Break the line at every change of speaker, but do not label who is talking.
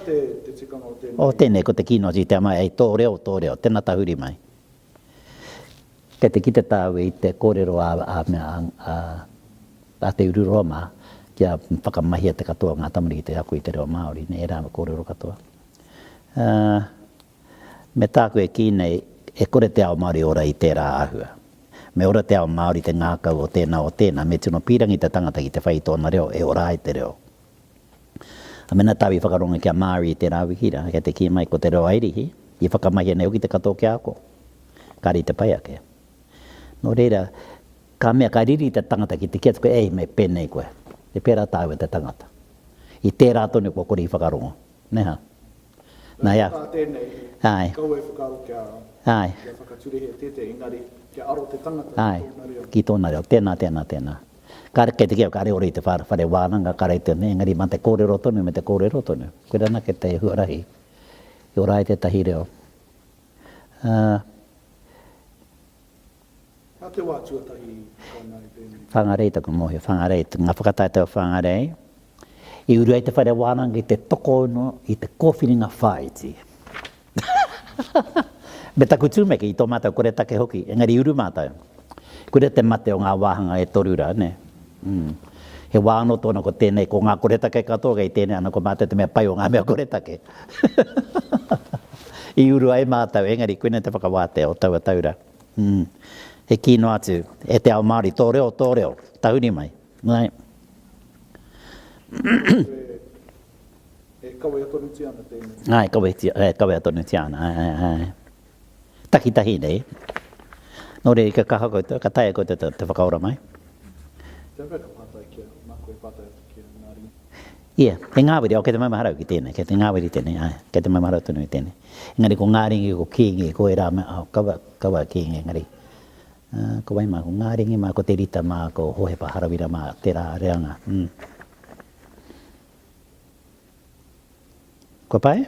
te, te tikanga o tēnei?
O tēnei, ko te kī noa atu i te ama, ei, tō reo, tō reo, tēnā tahuri mai. Kei te kite tāua i te kōrero a, a, a, a, a Te Ururoa mā, kia whakamahia te katoa o ngā tamariki te ako i te reo Māori, nē, ērā kōrero katoa. Ā, me tāku e kī nei, e kore te ao Māori ora i tērā āhua. Me ora te ao Māori te ngākau o tēnā o tēnā, me tino pīrangi te tangata ki te whai i tōna reo e ora ai te reo. A mena tāu i whakarongo ki a Māori i tērā wiki rā, kei te kī mai ko te reo Airihi, i whakamahia nei hoki te katoa kia ako. Kāre i te pai ake. Nō reira, ka mea, ka riri te tangata ki te kī atu koe, ei, me pēnei koe. E pērā tāua te tangata. I tērā tonu kua kore i whakarongo. Nē hā?
Nā ia. Tā tēnei, kaua e whakaaro kia, kia whakaturehia tētehi, engari kia aro te tangata ki tōna reo.
Ki tōna reo. Tēnā, tēnā, tēnā. Kāre, kei te kī au, kāre ora i te whare, whare wānanga, kāre i te, engari mā te kōrero tonu me te kōrero tonu. Koirā anake te huarahi i ora ai tētahi reo. Ā.
Nā te wā tuatahi i whakaana ai
tēnei. Whangarei taku mōhio, Whangarei, ngā whakataetae o Whangarei. I uru ai te whare wānanga ki te tokoono i te kōwhiringa whāiti. Me taku tūmeke i tō mātou koretake hoki, engari i uru mātou. Koira te mate o ngā wāhanga e toru rā, nē. Mm. He wā anō tōna ko tēnei, ko ngā koretake katoa kei tēnei, ana ko mātou te mea pai o ngā mea koretake. I uru ai mātou, engari koinei te whakawātea o taua taura. Mm. He kī noa atu, e te ao Māori, tō reo, tō reo, tahuri mai. Nē.
E kawea tonutia ana tēnei.
Āe, kawetia, e kawea tonutia ana, āe, āe, āe. Takitahi nei. Nō reira, ka kaha koutou, ka taea koutou te, te whakaora mai.
Tēnā pea ka pātai kia, māku e pātai atu ki a Ngāringi.
Ia, he ngāweri, oh, kei te maumahara au ki tēnei, kei te ngāweri tēnei, āe, kei te maumahara tonu i tēnei. Engari ko Ngāringi, ko Kīngi, ko ērā mea, oh, kaua, kaua a Kīngi, engari, uh, ko wai mā, ko Ngāringi mā, ko Te Rita mā, ko Hohepa Harawira mā, tērā reanga. Mm. Kua pai?